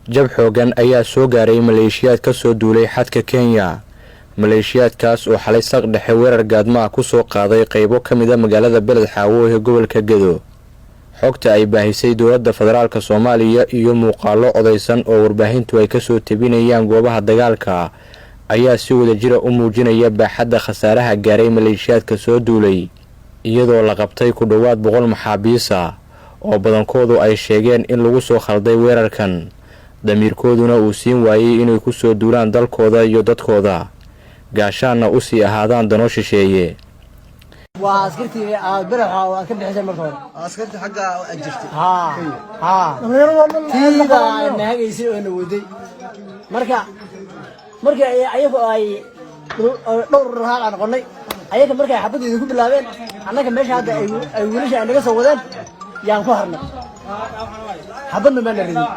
Jab xoogan ayaa soo gaaray maleeshiyaad ka soo duulay xadka Kenya, maleeshiyaadkaas oo xalay saq dhexe weerar gaadmaha ku soo qaaday qaybo ka mid a magaalada Beled Xaawo ee gobolka Gedo. Xogta ay baahisay dowladda federaalka Soomaaliya iyo muuqaallo codaysan oo warbaahintu ay kasoo tebinayaan goobaha dagaalka ayaa si wadajira u muujinaya baaxadda khasaaraha gaaray maleeshiyaadka soo duulay, iyadoo la qabtay ku dhowaad 100 maxaabiisa oo badankoodu ay sheegeen in lagu soo khalday weerarkan, damiirkooduna uu siin waayey inay ku soo duulaan dalkooda iyo dadkooda, gaashaanna u sii ahaadaan dano shisheeye. Waa askartii aad Baraxa aad ka bixisay marka hore. Askarta xagga aad jirtay? Haa haa, tiida na hagaysay oo na waday. Marka markii ayagu ay dhowr rahaal aan noqonay, ayaga markay xabadda idinku bilaabeen, annaga meesha hadda ay wiilasha ay naga soo wadeen yaan ku harnay, xabadna maana ridin.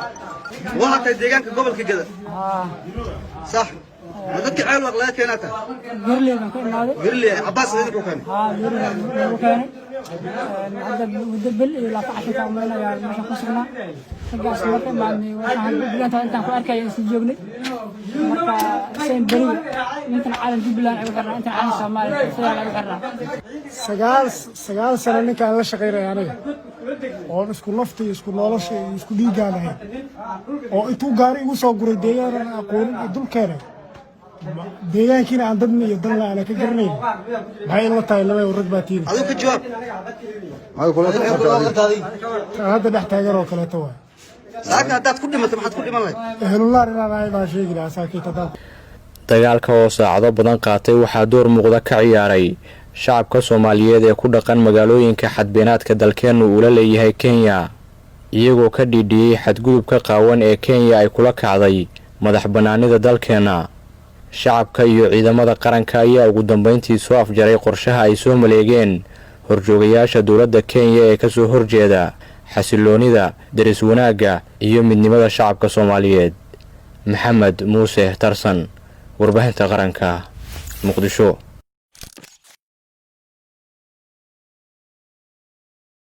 Waxaa tahay deegaanka gobolka Geda, sax? Ma dadka Ceel Waq laga keenaa tahay? Garley baan ka imaaday. Garley Cabaas idinku keenay? Haa, Garley lagu keenay. Hadda muddo bil iyo 20 ka umaynaya meesha ku sugnaa. Raggaas marka imaadnay, waxaan Jubbaland intaan ku arkaya isla joognay. Marka seen beri intan calan Jubbaland ay u xirnaa, intan calan Soomaaliya sidaa lagu xirnaa. 9 sano ninkaan la shaqaynaya aniga oon isku nafta iyo isku nolosha iyo isku dhiiggaan ahayn, oo intuu gaari igu soo guray deegaanan aqoonin iyo dul keenay, deegaankiina aan dadna iyo dalna aana ka garanayn, maxay ila tahay? Laba rag baa tiini. Adigu ka jawaab. Hadda dhex taagan oo kaleeto waay. Saaka haddaad ku dhimato, maxaad ku dhiman lahayd? Ehelulaar inaan ahay baan sheegi lahaa saakiit haddaan. Dagaalka oo saacado badan qaatay waxaa door muuqda ka ciyaaray shacabka Soomaaliyeed ee ku dhaqan magaalooyinka xadbeenaadka dalkeennu uu la leeyahay Kenya, iyagoo ka dhiidhiyey xadgudubka qaawan ee Kenya ay kula kacday madax bannaanida dalkeenna. Shacabka iyo ciidamada qaranka ayaa ugu dambeyntii soo afjaray qorshaha ay soo maleegeen horjoogayaasha dowladda Kenya ee kasoo horjeeda xasiloonida, deris wanaagga iyo midnimada shacabka Soomaaliyeed. Maxamed Muuse Tarsan, Warbaahinta Qaranka, Muqdisho.